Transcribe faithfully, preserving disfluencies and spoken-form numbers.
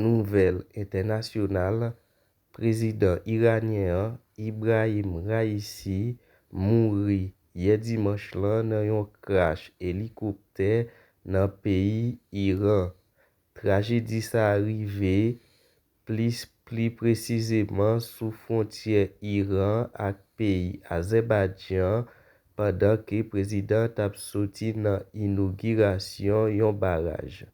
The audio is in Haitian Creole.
Nouvèl entènasyonal, prezidan iranyen an, Ibrahim Raisi, mouri yè dimanch lan nan yon krach elikoptè nan peyi Iran. Trajedi sa a rive plis pli presizeman sou fwontyè Iran ak peyi Azèbaidjan, pandan ke prezidan t ap soti nan inogirasyon yon baraj.